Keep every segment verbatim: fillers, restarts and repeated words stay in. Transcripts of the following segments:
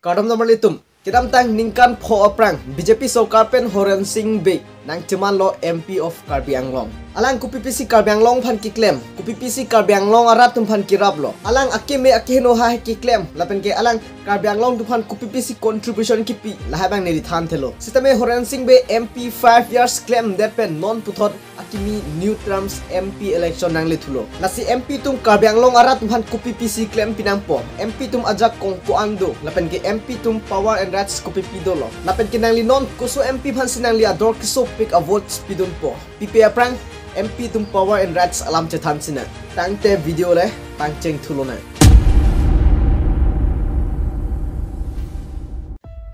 Kardom namar litum. Kedamtang ningkan pho aphrang B J P sorkar pen Horen Sing Bey nangchemanlo M P of Karbi Anglong. Alang kopipisi Karbi Anglong aphan keklem, kopipisi Karbi Anglong arat atum aphan keraplo. Alang akeme akeheno hai keklem, lapen ke alang Karbi Anglong atum aphan kopipisi contribution kipi, lahai abang neli thanthelo. Sitame Horen Sing Bey M P five years klemdet pen non puthot akimi new terms M P election nanglethulo. Lasi M P atum Karbi Anglong arat atum aphan kopipisi klem pinangpo. M P atum ajakong ko-an do, lapen ke M P atum power and rights kopipi dolo. Lapen ke nangli non koso M P aphansi nangli ador kesopik a-votes pidunpo. Pipe aphrang M P atum power and rights alam chethan sinang. Tangte video le pangcheng thulonang.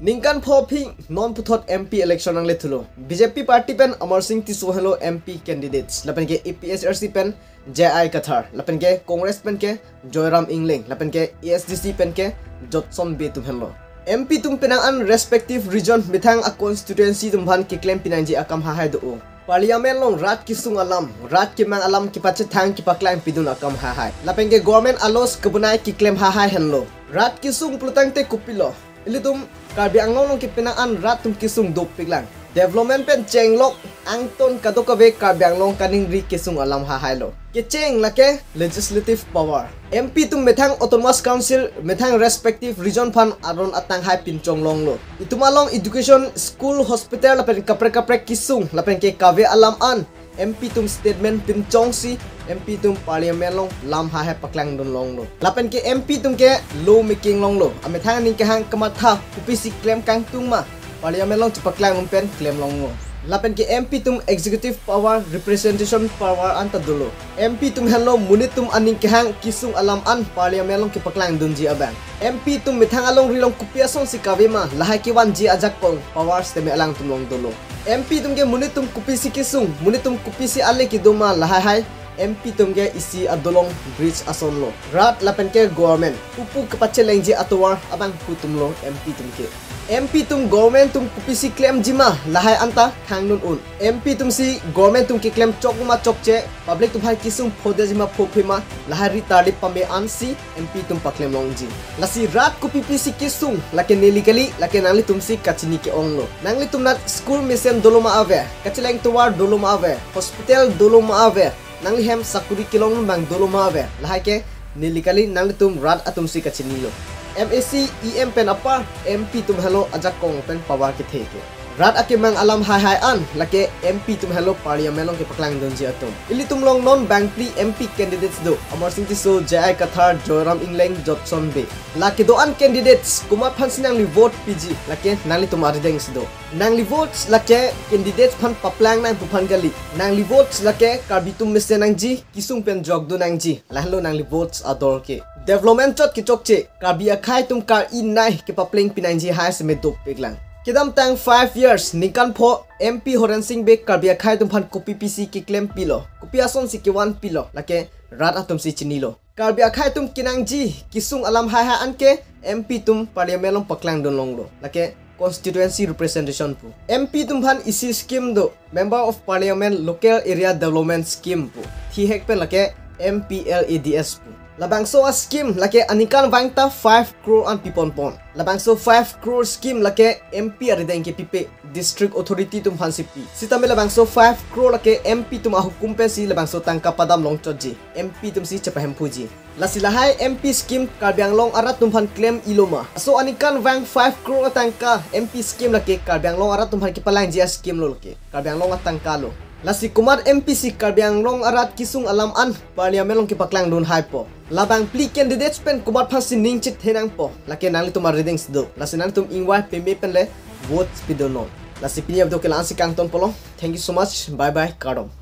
Ningkan pho aphi non puthot M P election nanglethulo. B J P party pen Amar Sing Tisso henlo M P candidates, lapen ke A P H L C pen J I Kathar, lapen ke Congress pen ke Joyram Engleng, lapen ke A S D C pen ke Jotson Bey atum henlo. M P atum penang an respective region methang a-constituency atum aphan keklem pinangji akam hahai do-o. Parliament along rat kesung alam, rat kemang alam kepachethang kepaklang pidun akam hahai. Lapen ke government a-laws kebonai keklem hahai henlo. Rat kesung pulotangte kopilo. Ilitum Karbi Anglong along ke penang an rat atum kesung dopiklang. Development pen chenglok angton kadokave Karbi Anglong kaningri kesung alam hahailo. Kecheng lake legislative power. M P atum methang Autonomous Council, methang respective region aphan aron atang hai pinchong longlo. Itum along education, school, hospital lapen kaprek kaprek kesung lapen ke kave alam an M P atum statement pinchongsi M P atum parliament along lam hahai paklang dun longlo. Lapen ke M P atum ke law making longlo. Amethang aning kehang kamatha kopisi klem kangtung ma parliament along chepaklang un pen klem longlo. Lapen ke M P atum executive power, representation power anta dolo. M P atum henlo monit atum aning kehang kesung alam an parliament along kepaklang dunji abang. M P atum methang alongri along kopi asonsi kave ma lahai kevanji ajakong power sitame alangtum along dolo. M P atum ke monit atum kopisi kesung, monit atum kopisi ale kedo ma lahai hai M P atum ke isi adolong bridge asonlo. Rat lapen ke government pupu kepachelengji atovar abang pu atumlo M P atum ke. M P atum government atum kopisi klemji ma lahai anta thangnun un. M P atumsi government atum keklem chok ma chokche, public atum hai kesung phodetji ma phophe ma lahai ri tarlip pame ansi M P atum paklem longji. Lasi rat kopipisi kesung, lake neli kali, lake nanglitumsi kachini ke-onglo. Nanglitum nat school mesen dolo ma ave, kacheleng tovar dolo ma ave, hospital dolo ma ave, nangli hem sakuri kelong bang dolo ma ave, lahai ke neli kali, nanglitum rat atumsi kachinilo. M A C, E M pen apar, M P atum henlo ajakong pen power kethe ke. Rat akemang alam haihai an lake M P atum henlo parliament along kepaklang dunji atum. Ilitum along non bangphli M P candidates do, Amar Sing Tisso, J I Kathar, Joyram Engleng, Jotson Bey. La kedo-an candidates komat aphansi nangli vote piji, lake nanglitum arideng si do. Nangli votes lake candidates aphan paplang nangji pu aphan kali. Nangli votes lake Karbi atum mesen nangji, kesung pen jokdun nangji. Lahenlo nangli votes ador ke. Development chot kechokche, Karbi akhei atum kar-i nei kepapleng pinangji hai seme dopiklang. Kedamtang five years, ningkan pho M P Horen Sing Bey Karbi akhei atum aphan kopipisi keklem pilo, kopi asonsi kevan pilo, lake rat atumsi chinilo. Karbi akhei atum kenangji kesung alam haihai an ke M P atum parliament along paklang dun longlo, lake constituency representation pu. M P atum aphan isi scheme do, Member of Parliament Local Area Development Scheme pu. Thihek pen lake M P L A D S pu. Labangso a-scheme lake aningkan vangta five crore an piponpon. Labangso five crore scheme lake M P arideng ke pipe, district authority atum aphansi pi. Sitame labangso five crore lake M P atum ahukum pensi labangso tangka padam longchotji, M P atumsi chepahemphuji. Lasi lahai M P scheme Karbi Anglong arat atum aphan klem-ilo ma? Laso aningkan vang five crore atangka M P scheme lake Karbi Anglong arat atum aphan kepalangji a-scheme lo lake. Karbi Anglong atangka lo. Lasi komat M P si Karbi Anglong arat kesung alam an parliament along kepaklang dun haipo? Labangphli candidates pen komat aphansi ning chethe nangpo? Lake nanglitum arideng si do. Lasi nanglitum ingvai peme pen le vote pidunnon. Lasi pini a-video ke la-ansi kangtonpolo. Thank you so much. Bye bye. Kardom.